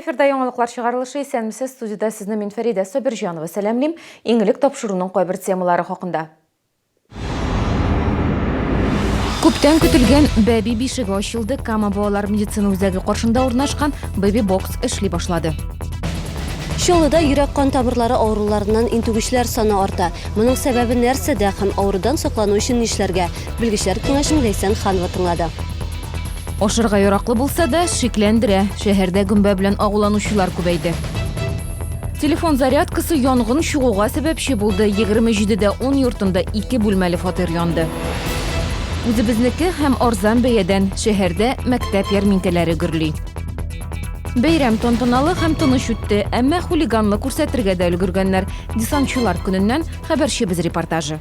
Эфирда яңалыклар чыгарылышы. Исәнмесез, студиядә сезне мин Фәридә Сабирҗанова сәламлим. Иң элек тапшыруның кайбер темалары хакында. Күптән көтелгән бәби бишеге ачылды. Кама балалар медицина үзәге каршында урнашкан бэби-бокс эшли башлады. Чаллыда йөрәк-кан тамырлары авыруларыннан интегүчеләр саны арта. Моның сәбәбе нәрсәдә һәм авырудан саклану өчен нишләргә? Белгечләр киңәшен Ләйсән Ханова тыңлады. Ашарга яраклы булса да, шикләндерә. Шәһәрдә гөмбә белән агуланучылар күбәйде. Телефон зарядкасы янгын чыгуга сәбәпче булды. 27 дә 10 йортында ике бүлмәле фатир янды. Үзебезнеке һәм арзан бәядән шәһәрдә мәктәп ярминкәләре гөрли. Бәйрәм тантаналы һәм тыныч үтте, әмма хулиганлык күрсәтергә дә өлгергәннәр. Десантчылар көненнән хәбәрчебез репортажы.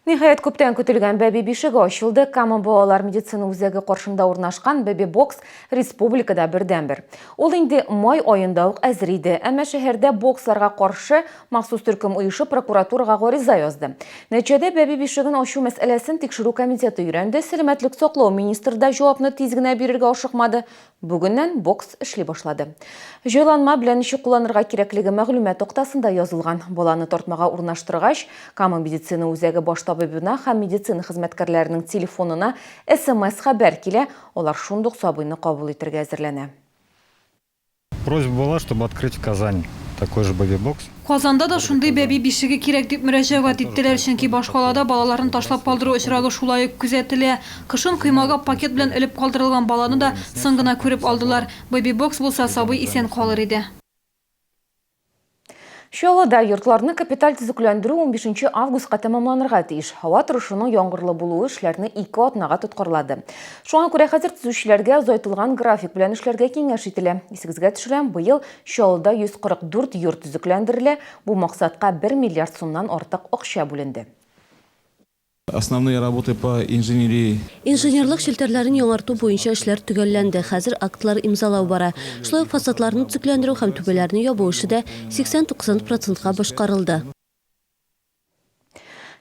Ниһаять, күптән көтелгән бәби бишеге ачылды. Кама балалар медицина үзәге каршында урнашкан бэби-бокс республикада бердәнбер. Ул инде май аенда ук әзер иде. Әмма шәһәрдә боксларга каршы махсус төркем оешып прокуратурага гариза язды. Нәтиҗәдә бәби бишеген ачу мәсьәләсен тикшерү комитеты өйрәнде. Сәламәтлек саклау министры да җавапны тиз генә бирергә ашыкмады. Бүгеннән бокс эшли башлады. Җайланма белән ничек кулланырга кирәклеге мәгълүмат тактасында язылган. Баланы тартмага урнаштыргач, Кама медицина үзәге баш табибына һәм медицина хезмәткәрләренең телефонына СМС-хәбәр килә, алар шундук сабыйны кабул итәргә әзерләнә. Просьба была, чтобы открыть в Казани такой же бэби-бокс. Казанда да шундый бәби бишеге кирәк дип мөрәҗәгать иттеләр, чөнки башкалада балаларны ташлап калдыру очрагы шулай ук күзәтелә. Кышын коймага пакет белән элеп калдырылган баланы да соң гына күреп алдылар. Бэби-бокс булса, сабый исән калыр иде. Чаллыда йортларны капиталь төзекләндерү унбишенче августка тәмамланырга тиеш. Һава торышының яңгырлы булуы эшләрне ике атнага тоткарлады. Шуңа күрә хәзер төзүчеләргә озайтылган график белән эшләргә киңәш ителә. Исегезгә төшерәм, быел Чаллыда 144 йорт төзекләндерелә, бу максатка бер миллиард сумнан артык акча бүленде. Основные работы по инженерии. Инженерлык челтәрләрен яңарту буенча эшләр төгәлләнде, хәзер актлар имзалау бара. Шулай ук фасадларны төзекләндерү һәм түбәләрне ябу эше дә 80-90 процентка башкарылды.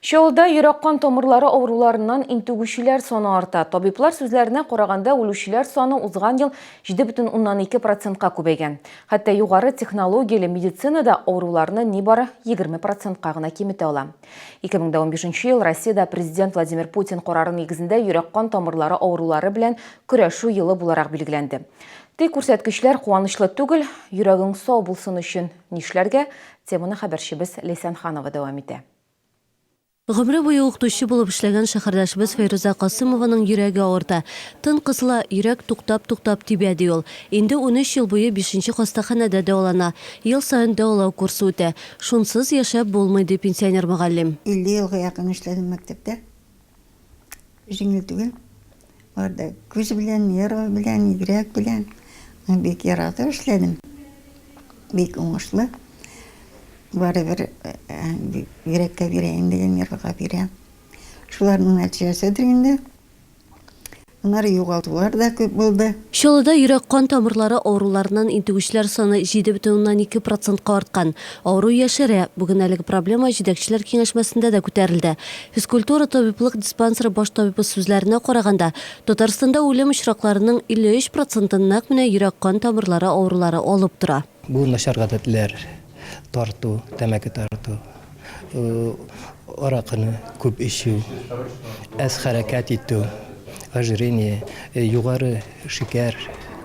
Чаллыда йөрәк-кан тамырлары авыруларыннан интегүчеләр саны арта. Табиблар сүзләренә караганда, үлүчеләр саны узган ел 7,2 процентка күбәйгән. Хәтта югары технологияле медицина да авыруларны нибары 20 процентка гына киметә ала. 2015 ел Россиядә Президент Владимир Путин карары нигезендә йөрәк-кан тамырлары авырулары белән көрәшү елы буларак билгеләнде. Тик күрсәткечләр куанычлы түгел, йөрәгең сау булсын өчен нишләргә? Теманы хәбәрчебез Ләйсән Ханова дәвам итә. Гомере буе укытучы булып эшләгән шәһәрдәшебез Фәйрүзә Касыймованың йөрәге авырта. Тын кысыла, йөрәк туктап-туктап тибә, ди ул. Инде 13 ел буе бишенче хастаханәдә дәвалана. Ел саен дәвалау курсы үтә. Шунсыз яшәп булмый, ди пенсионер мөгаллим. 50 елга якын эшләдем мәктәптә. Җиңел түгел. Бар да күз белән, нервы белән, йөрәк белән. Бик яратып эшләдем. Бик уңышлы. Барыбер йөрәккә бирә инде, нервыга бирә. Шуларның нәтиҗәседер инде. Аннары югалтулар да күп булды. Чаллыда йөрәк-кан тамырлары авыруларыннан интегүчеләр саны 7,2 процентка арткан. Авыру яшәрә. Бүген әлеге проблема җитәкчеләр киңәшмәсендә дә күтәрелде. Физкультура-табиблык диспансеры баш табибы сүзләренә караганда, Татарстанда үлем очракларының 53 процентын нәкъ менә йөрәк-кан тамырлары авырулары алып тора. Бу начар гадәтләр, тарту, тәмәке тарту, аракыны күп эчү, әз хәрәкәт итү, ожирение, югары шикәр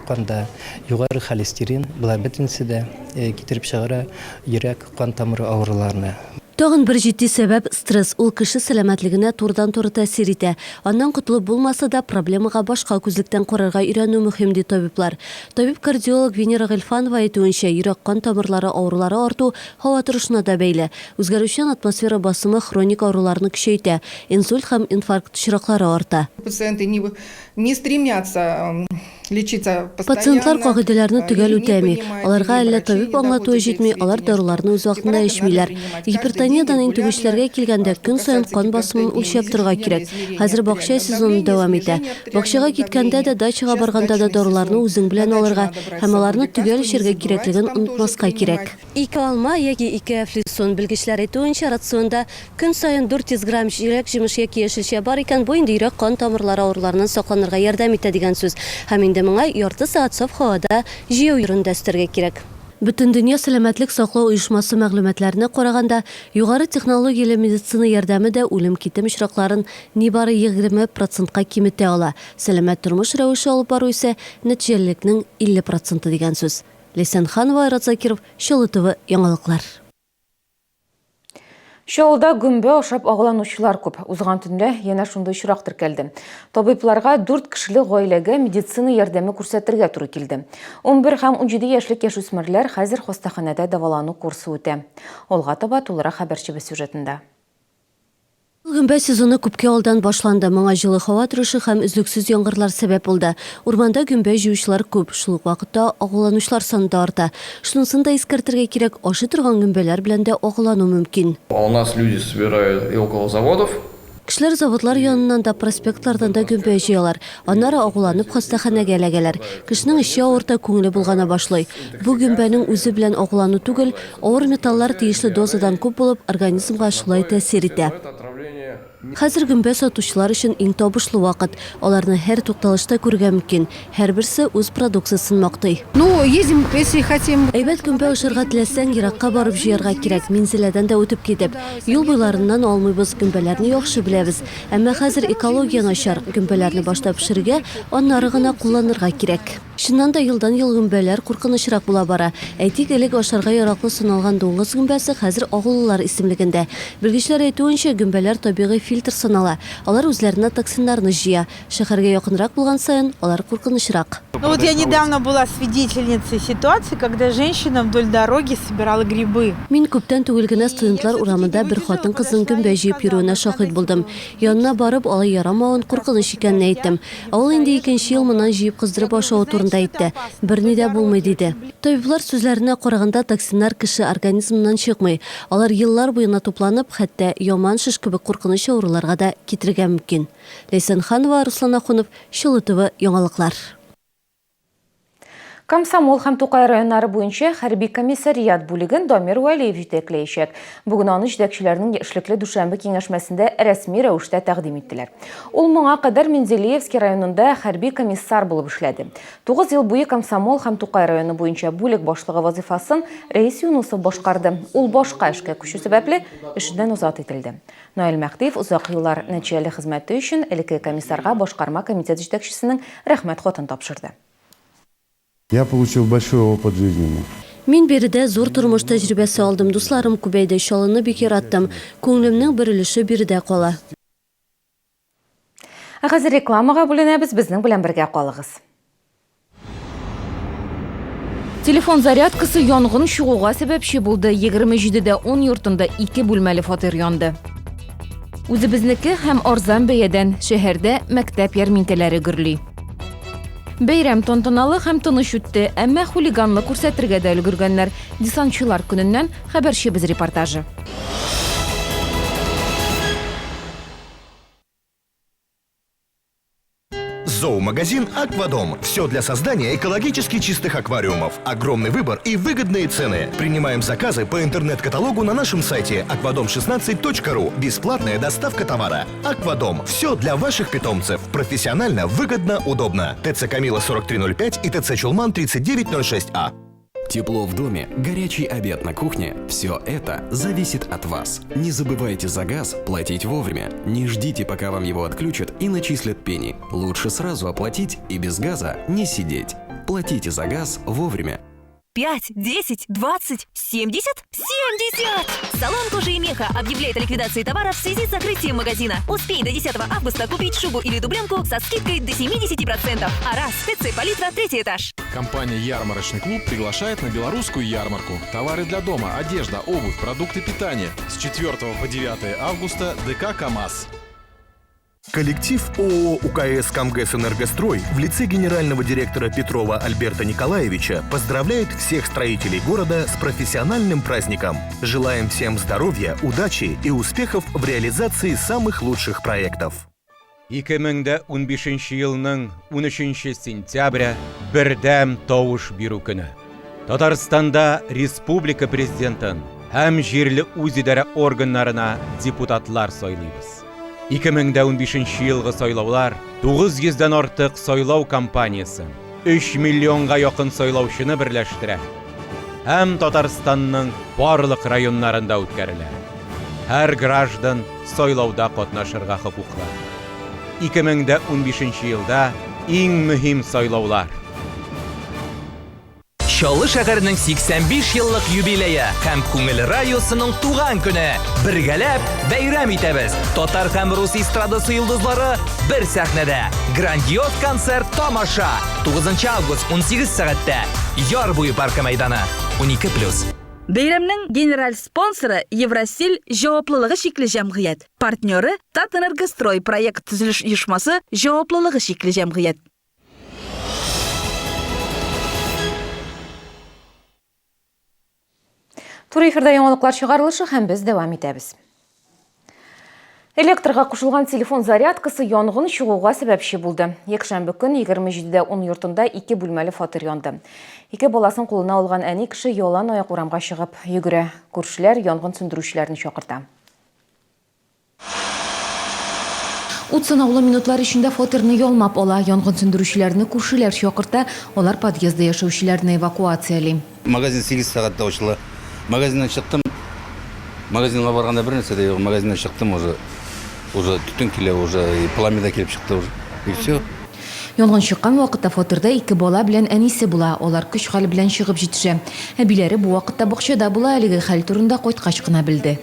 канда, югары холестерин, болар бөтенесе дә китереп чыгара йөрәк-кан тамыры авыруларына. Тагын бер җитди сәбәп, стресс. Ул кеше сәламәтлегенә турыдан-туры тәэсир итә. Аннан котылып булмаса да, проблемага башка күзлектән карарга өйрәнү мөһим, ди табиблар. Табиб-кардиолог Венера Гыйльфанова әйтүенчә, йөрәк-кан тамырлары авырулары арту һава торышына да бәйле. Үзгәрүчән атмосфера басымы хроник авыруларны көчәйтә, инсульт һәм инфаркт очраклары арта. Пациенты не не стремятся. Лечиться Пациентлар постоянно, кагыйдәләрне төгәл не үтәми. понимают, Аларга ни әллә врачи табиб не аңлатуы доходят до их җитми, алар сведения, что даруларны үз вакытында препараты надо эчмиләр. принимать каждый день Гипертониядән регулярно, интегүчеләргә килгәндә, что көн саен касается кан басымын гипертонии, үлчәп торырга ежедневное кирәк. измерение Хәзер бакча артериального сезоны давления, дәвам итә. снижение артериального Бакчага киткәндә дә, давления. дачага Сейчас барганда да дачный даруларны сезон, үзең на белән дачу алырга надо брать с һәм собой аларны төгәл лекарства, не эчәргә забывать кирәклеген там тоже онытмаска кирәк. принимать. Ике алма яки ике әфлисун. Белгечләр әйтүенчә, рационда Көн саен 400 грамм җиләк-җимеш яки яшелчә бар икән, бу инде йөрәк-кан тамырлары авыруларыннан сакланырга ярдәм итә дигән сүз. Һәм инде моңа ярты сәгать саф һавада җәяү йөрүне дә өстәргә кирәк. Бөтендөнья сәламәтлек саклау оешмасы мәгълүматларына караганда, югары технологияле медицина ярдәме дә үлем-китем очракларын нибары 20 процентка киметә ала. Сәламәт тормыш рәвеше алып бару исә нәтиҗәлелекнең 50 проценты дигән сүз. Ләйсән Ханова, Айрат Закиров, Чаллы ТВ, яңалыклар. Чаллыда гөмбә ашап агуланучылар күп. Узган төнлә янә шундый очрак теркәлде. Табибларга дүрт кешелек гаиләгә медицина ярдәме күрсәтергә туры килде. 11 һәм 17 яшьлек яшүсмерләр хәзер хастаханәдә дәвалану курсы үтә. Алга таба тулырак хәбәрчебез сюжетында. Гөмбә сезоны күпкә алдан башланды. Моңа җылы һава торышы һәм өзлексез яңгырлар сәбәп булды. Урманда гөмбә җыючылар күп, шул ук вакытта агуланучылар саны да арта. Шунысын да искәртергә кирәк, ашый торган гөмбәләр белән дә агулану мөмкин. А у нас люди собирают и около заводов. Кешеләр заводлар яныннан да, проспектлардан да гөмбә җыялар. Аннары агуланып хастаханәгә эләгәләр. Кешенең эче авырта, күңеле болгана башлый. Бу гөмбәнең үзе белән агулану түгел, авыр металлар тиешле дозадан күп булып, организмга шулай тәэсир итә. Хәзер гөмбә сатучылар өчен иң табышлы вакыт. Аларны һәр тукталышта күрергә мөмкин. Һәрберсе үз продукциясен мактый. Ну, ездим, если хотим. Әйбәт гөмбә ашарга теләсәң, еракка барып җыярга кирәк, Минзәләдән дә үтеп китеп. Юл буйларыннан алмыйбыз, гөмбәләрне яхшы беләбез. Әмма хәзер экология начар, гөмбәләрне башта пешерергә, аннары гына кулланырга кирәк. Чыннан да, елдан-ел гөмбәләр куркынычрак була бара. Әйтик, элек ашарга яраклы саналган дуңгыз гөмбәсе хәзер агулылар исемлегендә. Белгечләр әйтүенчә, гөмбәләр табигый фильтр санала. Алар үзләренә токсиннарны җыя. Шәһәргә якынрак булган саен, алар куркынычрак. Ну вот я недавно была свидетельницей ситуации, когда женщина вдоль дороги собирала грибы. Мин күптән түгел генә Студентлар урамында бер хатын-кызның гөмбә җыеп йөрүенә шаһит булдым. Янына барып, алай ярамавын, куркыныч икәнен әйттем. Ә ул инде икенче ел моннан җыеп кыздырып ашавы турында әйтте. Берни дә булмый, диде. Табиблар сүзләренә караганда, токсиннар кеше организмыннан чыкмый. Алар еллар буена тупланып, хәтта яман шеш кебек куркыныч авыруларга да китерергә мөмкин. Ләйсән Ханова, Руслан Ахунов, Чаллы ТВ, яңалыклар. Комсомол һәм Тукай районнары буенча хәрби комиссариат бүлеген Дамир Вәлиев җитәкләячәк. Бүген аны җитәкчеләрнең эшлекле дүшәмбе киңәшмәсендә рәсми рәвештә тәкъдим иттеләр. Ул моңа кадәр Менделеевский районында хәрби комиссар булып эшләде. Тугыз ел буе Комсомол һәм Тукай районы буенча бүлек башлыгы вазыйфасын Рәис Юнусов башкарды. Ул башка эшкә күчү сәбәпле, эшеннән озат ителде. Наил Мәһдиев озак еллар нәтиҗәле хезмәте өчен элеккеге комиссарга башкарма комитет җитәкчесенең Рәхмәт хатын тапшырды. Я получил большой опыт жизненный. Мин биредә зур тормыш тәҗрибәсе алдым, дусларым күбәйде, Чаллыны бик яраттым. Күңелемнең бер өлеше биредә кала. Ә хәзер рекламага бүленәбез, безнең белән бергә калыгыз. Телефон зарядкасы янгын чыгуга сәбәпче булды. 27 дә 10 йортында ике бүлмәле фатир янды. Үзебезнеке һәм арзан бәядән шәһәрдә мәктәп ярминкәләре гөрли. Бәйрәм тантаналы һәм тыныч үтте, әмма хулиганлык күрсәтергә дә өлгергәннәр. Десантчылар көненнән хәбәрчебез репортажы. Зоомагазин «Аквадом». Все для создания экологически чистых аквариумов. Огромный выбор и выгодные цены. Принимаем заказы по интернет-каталогу на нашем сайте аквадом16.ру. Бесплатная доставка товара. «Аквадом». Все для ваших питомцев. Профессионально, выгодно, удобно. ТЦ «Камила» 4305 и ТЦ «Чулман» 3906А. Тепло в доме, горячий обед на кухне – все это зависит от вас. Не забывайте за газ платить вовремя. Не ждите, пока вам его отключат и начислят пени. Лучше сразу оплатить и без газа не сидеть. Платите за газ вовремя. 5, 10, 20, 70, 70! Салон кожи и меха объявляет о ликвидации товара в связи с закрытием магазина. Успей до 10 августа купить шубу или дубленку со скидкой до 70%. А раз, ТЦ Палитра, третий этаж. Компания «Ярмарочный клуб» приглашает на белорусскую ярмарку. Товары для дома, одежда, обувь, продукты питания. С 4 по 9 августа ДК «КамАЗ». Коллектив ООО УКС «Камгэс Энергострой» в лице генерального директора Петрова Альберта Николаевича поздравляет всех строителей города с профессиональным праздником. Желаем всем здоровья, удачи и успехов в реализации самых лучших проектов. 2015 елның 13 сентябре бердәм тавыш бирү көне. Татарстанда республика президентын һәм җирле үзидарә органнарына депутатлар сайлыйбыз. 2015 елгы сайлаулар 900 дән артык сайлау кампаниясен, 3 миллионга якын сайлаучыны берләштерә һәм Татарстанның барлык районнарында үткәрелә. Һәр граждан сайлауда катнашырга хокуклы. 2015 елда иң мөһим сайлаулар. Чаллы шәһәренең 85 еллык юбилее һәм Күңел радиосының туган көне. Бергәләп бәйрәм итәбез. Татар һәм рус эстрадасы йолдызлары бер сәхнәдә. Грандиоз концерт тамаша. 9 август 18 сәгатьтә. Яр буе паркы мәйданы. 12+. Бәйрәмнең генераль спонсоры Евростиль җаваплылыгы чикле җәмгыять, партнеры Татэнергострой проект төзелеш оешмасы җаваплылыгы чикле җәмгыять. Туры эфирда яңалыклар чыгарылышы һәм без дәвам итәбез. Электрга кушылган телефон зарядкасы янгын чыгуга сәбәпче булды. Якшәмбе көн 27-дә 10 йортында ике бүлмәле фатир янды. Ике баласын кулына алган әни кеше ялан аяк урамга чыгып йөгерә. Күршеләр янгын сүндерүчеләрне чакырта. Ут санаулы минутлар эчендә фатирны ялмап ала. Янгын сүндерүчеләрне күршеләр чакырта, алар подъездда яшәүчеләрне эвакуацияли. Магазин сигез сәгатьтә ачыла. Магазиннан чыктым. Магазинга барганда бер нәрсә дә юк. Магазиннан чыктым уже. Уже төтен килә, уже и пламя да килеп чыкты уже. И все. Янгын чыккан вакытта фатирда ике бала белән әнисе була. Алар көч-хәл белән чыгып җитешә. Әбиләре бу вакытта бакчада була, әлеге хәл турында кайткач кына белде.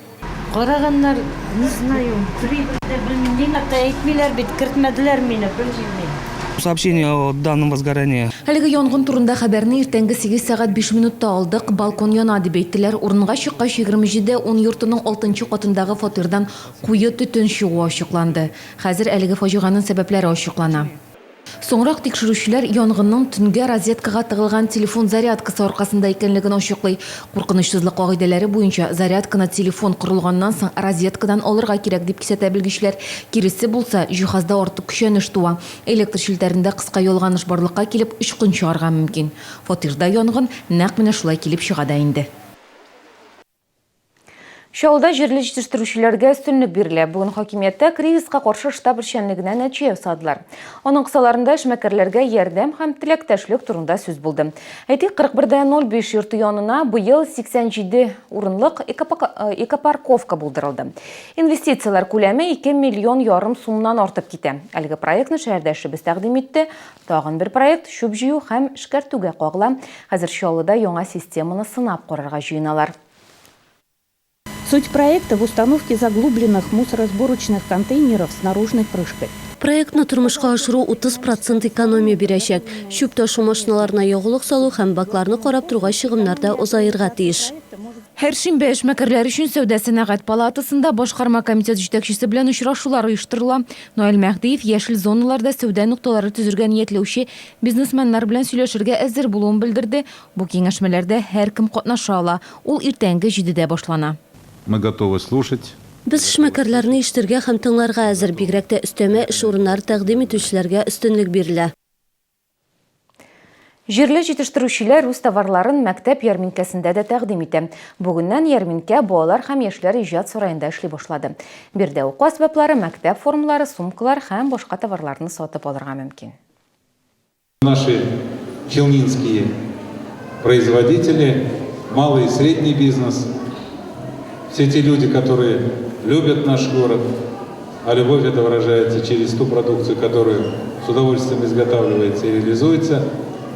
Караганнар, не знаю, прибыль белмим, миңа да әйтмиләр бит, кертмәделәр мине, белмим мин. Сообщение о данном возгорании. Әлеге янгын турында хәбәрне иртәнге 8 сәгать 5 минутта алдык. Балкон яна, дип әйттеләр. Урынга чыккач, 27 10 йортының алтынчы катындагы фатирдан куе төтен чыгуы ачыкланды. Хәзер әлеге фаҗиганең сәбәпләре ачыклана. Соңрак тикшерүчеләр янгынның төнгә розеткага тыгылган телефон зарядкасы аркасында икәнлеген ачыклый. Куркынычсызлык кагыйдәләре буенча, зарядканы телефон корылганнан соң розеткадан алырга кирәк, дип кисәтә белгечләр. Киресе булса, җиһазда артык көчәнеш туа. Электр челтәрендә кыска ялганыш барлыкка килеп, очкын чыгарга мөмкин. Фатирда янгын нәкъ менә шулай килеп чыга да инде. Чаллыда җирле җитештерүчеләргә өстенлек бирелә. Бүген хакимияттә кризиска каршы штаб эшчәнлегенә нәтиҗә ясадылар. Аның кысаларында эшмәкәрләргә ярдәм һәм теләктәшлек турында сүз булды. Әйтик, 41.05 йорты янына быел 87 урынлык экопарковка булдырылды. Инвестицияләр күләме 2 миллион ярым сумнан артып китә. Әлеге проектны шәһәрдәшебез тәкъдим итте. Тагын бер проект чүп җыю һәм эшкәртүгә кагыла. Хәзер Чаллыда яңа системаны сынап карарга җыеналар. Суть проекта в установке заглубленных мусоросборочных контейнеров с наружной крышкой. Проектны тормышка ашыру 30 процент экономия бирәчәк. Чүп ташу машиналарына ягулык салу һәм бакларны карап торуга чыгымнар да азаерга тиеш. Һәр шимбә эшмәкәрләр өчен Сәүдә-сәнәгать палатасында башкарма комитет җитәкчесе белән очрашулар оештырыла. Наил Мәһдиев яшел зоналарда сәүдә нокталары төзергә ниятләүче бизнесменнар белән сөйләшергә әзер булуын белдерде. Бу киңәшмәләрдә һәркем катнаша ала. Ул иртәнге җидедә башлана. Мы готовы слушать. Без эшмәкәрләрне ишетергә һәм тыңларга әзер, бигрәк тә өстәмә эш урыннары тәкъдим итүчеләргә өстенлек бирелә. Җирле җитештерүчеләр үз товарларын мәктәп ярминкәсендә дә тәкъдим итә. Бүгеннән ярминкә Балалар һәм яшьләр иҗат сараенда эшли башлады. Биредә уку әсбаплары, мәктәп формалары, сумкалар һәм башка товарларны сатып алырга мөмкин. Наши челнинские производители, малый и средний бизнес, все те люди, которые любят наш город, а любовь это выражается через ту продукцию, которую с удовольствием изготавливается и реализуется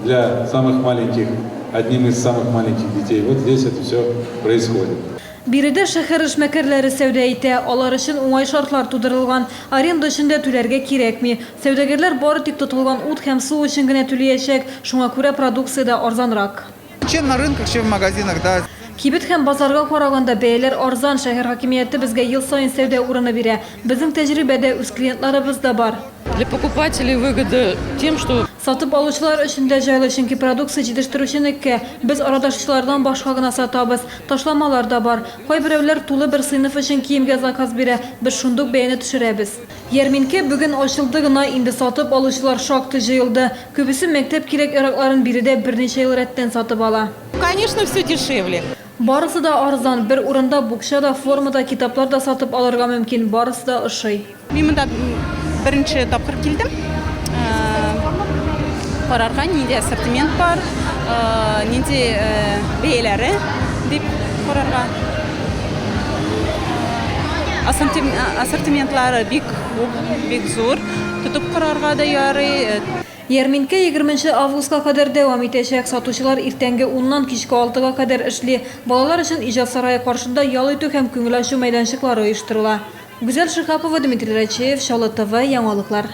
для самых маленьких, одним из самых маленьких детей. Вот здесь это все происходит. Биредә шәһәр эшмәкәрләре сәүдә итә. Алар өчен уңай шартлар тудырылган. Аренда өчен дә түләргә кирәкми. Сәүдәгәрләр бары тик тотылган ут һәм су өчен генә түлиячәк. Шуңа күрә продукция дә арзанрак. Чем на рынках, чем в магазинах, да. Кибет һәм базарга караганда бәяләр арзан, шәһәр хакимияте безгә ел саен сәүдә урыны бирә. Безнең тәҗрибә дә, үз клиентларыбыз да бар. Для покупателей выгода тем, что. Сатып алучылар өчен дә җайлы, чөнки продукция җитештерүченеке, без арадашчылардан башка гына сатабыз. Ташламалар да бар. Кайберәүләр тулы бер сыйныф өчен киемгә заказ бирә, без шундук бәяне төшерәбез. Ярминкә бүген ачылды гына, инде сатып алучылар шактый җыелды. Күбесе мәктәп кирәк-яракларын биредә берничә ел рәттән сатып ала. Конечно, все дешевле. Барысы да арзан, бер урында букча да, форма да, китаплар да сатып алырга мөмкин, барысы да ошый. Мин монда беренче тапкыр килдем. Карарга, нинди ассортимент бар, нинди бәяләре дип карарга. Ассортиментлары бик күп, бик зур. Тотып карарга да ярый. Ярминкә егерменче августка кадәр дәвам итәчәк. Сатучылар иртәнге уннан кичке алтыга кадәр эшли. Балалар өчен Иҗат сарае каршында ял итү һәм күңел ачу мәйданчыклары оештырыла. Гүзәл Шиһапова, Дмитрий Рачеев, Чаллы ТВ, яңалыклар.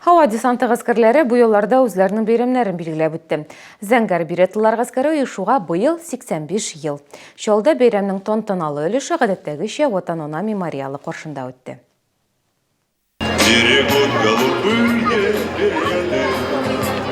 Һава десанты гаскәрләре бу елларда үзләренең бәйрәмнәрен билгеләп үтте. Зәңгәр беретлылар гаскәре оешуга быел 85 ел. Чаллыда бәйрәмнең тантаналы өлеше гадәттәгечә Ватан-Ана мемориалы каршында үтте. Берегут голубые береты,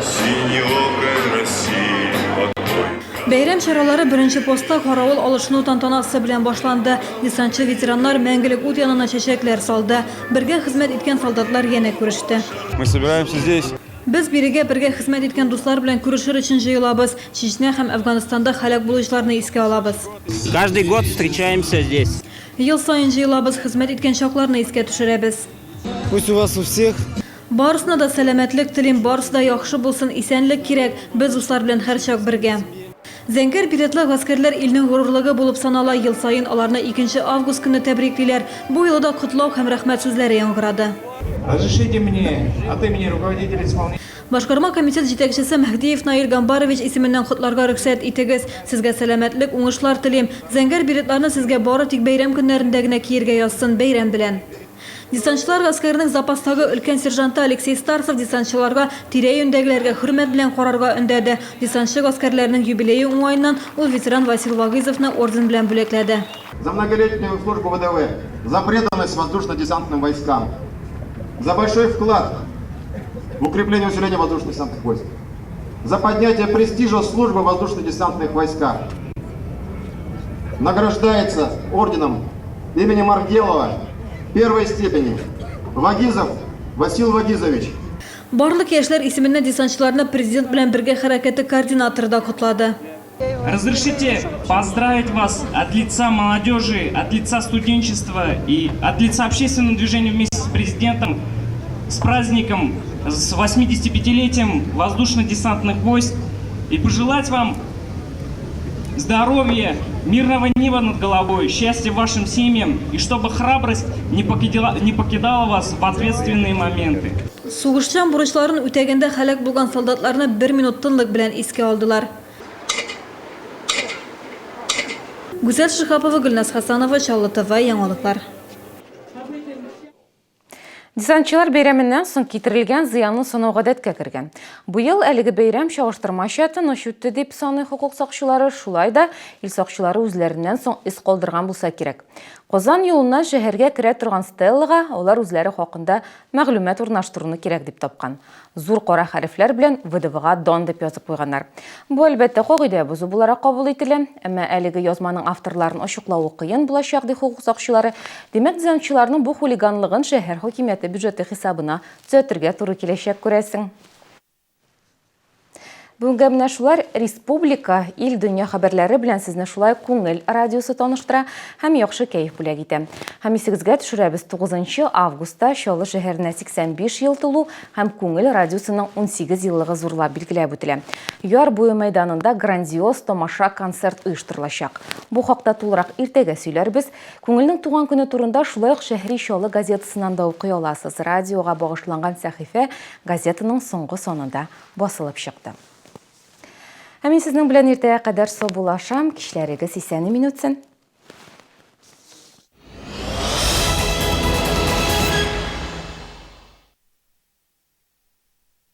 Синеокой России покой. Бәйрәм чаралары беренче постта каравыл алышыну тантанасы белән башланды. Десантчы ветераннар мәңгелек ут янына чәчәкләр салды. Бергә хезмәт иткән солдатлар янә күреште. Мы собираемся здесь. Без бирегә бергә хезмәт иткән дуслар белән күрешер өчен җыелабыз. Чечня һәм Әфганстанда һәлак булучыларны искә алабыз. Каждый год встречаемся здесь. Ел саен җыелабыз, хезмәт иткән чакларны искә төшерәбез. Пусть у вас у всех. Барысына да сәламәтлек телим, барысы да яхшы булсын, исәнлек кирәк, без дуслар белән һәрчак бергә. Зәңгәр беретлы гаскәрләр илнең горурлыгы булып санала, ел саен аларны икенче август көнне тәбриклиләр. Бу юлы да котлау һәм рәхмәт сүзләре яңгырады. Разрешите мне от имени руководителя исполнительного. Башкарма комитет җитәкчесе Мәһдиев Наил Гамбарович исеменнән котларга рөхсәт итегез. Сезгә сәламәтлек, уңышлар телим. Зәңгәр беретларны сезгә бары тик бәйрәм көннәрендә генә киергә язсын. Бәйрәм белән! Десантчылар гаскәренең запастагы өлкән сержанты Алексей Старцев десантчыларга тирә-юньдәгеләргә хөрмәт белән карарга өндәде. Десантчы гаскәрләренең юбилее уңаеннан ул ветеран Васил Вагыйзовны орден белән бүләкләде. За многолетнюю службу ВДВ, за преданность воздушно-десантным войскам, за большой вклад в укрепление усиление воздушно-десантных войск, за поднятие престижа службы в воздушно-десантных войсках. Награждается орденом имени Маргелова первой степени Вагизов Васил Вагизович. Барлык яшьләр исеменнән десантчыларны Президент белән бергә хәрәкәте координаторы да котлады. Разрешите поздравить вас от лица молодежи, от лица студенчества и от лица общественного движения вместе с президентом с праздником, с 85-летием воздушно-десантных войск и пожелать вам здоровья, мирного неба над головой, счастья вашим семьям и чтобы храбрость не покидала, не покидала вас в ответственные моменты. Сугышчан бурычларын үтәгәндә һәлак булган солдатларны бер минут тынлык белән искә алдылар. Гүзәл Шиһапова, Гөлназ Хасанова, Чаллы ТВ, яңалыклар. Десантчылар бәйрәменнән соң китерелгән зыянны санау гадәткә кергән. Быел әлеге бәйрәм чагыштырмача тыныч үтте дип саный хокук сакчылары, шулай да ил сакчылары үзләреннән соң эз калдырган булса кирәк. Казан юлыннан шәһәргә керә торган стеллага алар үзләре хакында мәгълүмат урнаштыруны кирәк дип тапкан. Зур кара хәрефләр белән ВДВга дан дип язып куйганнар. Бу, әлбәттә, кагыйдә бозу буларак кабул ителә. Әмма әлеге язманың авторларын ачыклавы кыен булачак, ди хокук сакчылары. Димәк, десантчыларның бу хулиганлыгын шәһәр хакимияте бюджеты хисабына төзәтергә туры киләчәк, күрәсең. Бүгенгә менә шулар республика, ил, дөнья хәбәрләре белән сезне шулай Күңел радиосы таныштыра һәм яхшы кәеф бүләк итә. Һәм исегезгә төшерәбез, 9 августта Чаллы шәһәренә 85 ел тулу һәм Күңел радиосының 18 еллыгы зурлап билгеләп үтелә. Яр буе мәйданында грандиоз тамаша-концерт оештырылачак. Бу хакта тулырак иртәгә сөйләрбез. Күңелнең туган көне турында шулай ук Шәһри Чаллы газетасыннан да укый аласыз. Радиога багышланган сәхифә газетаның соңгы санында басылып чыкты. Ә мин сезнең белән иртәгә кадәр саубуллашам. Кичләрегез исән-имин үтсен.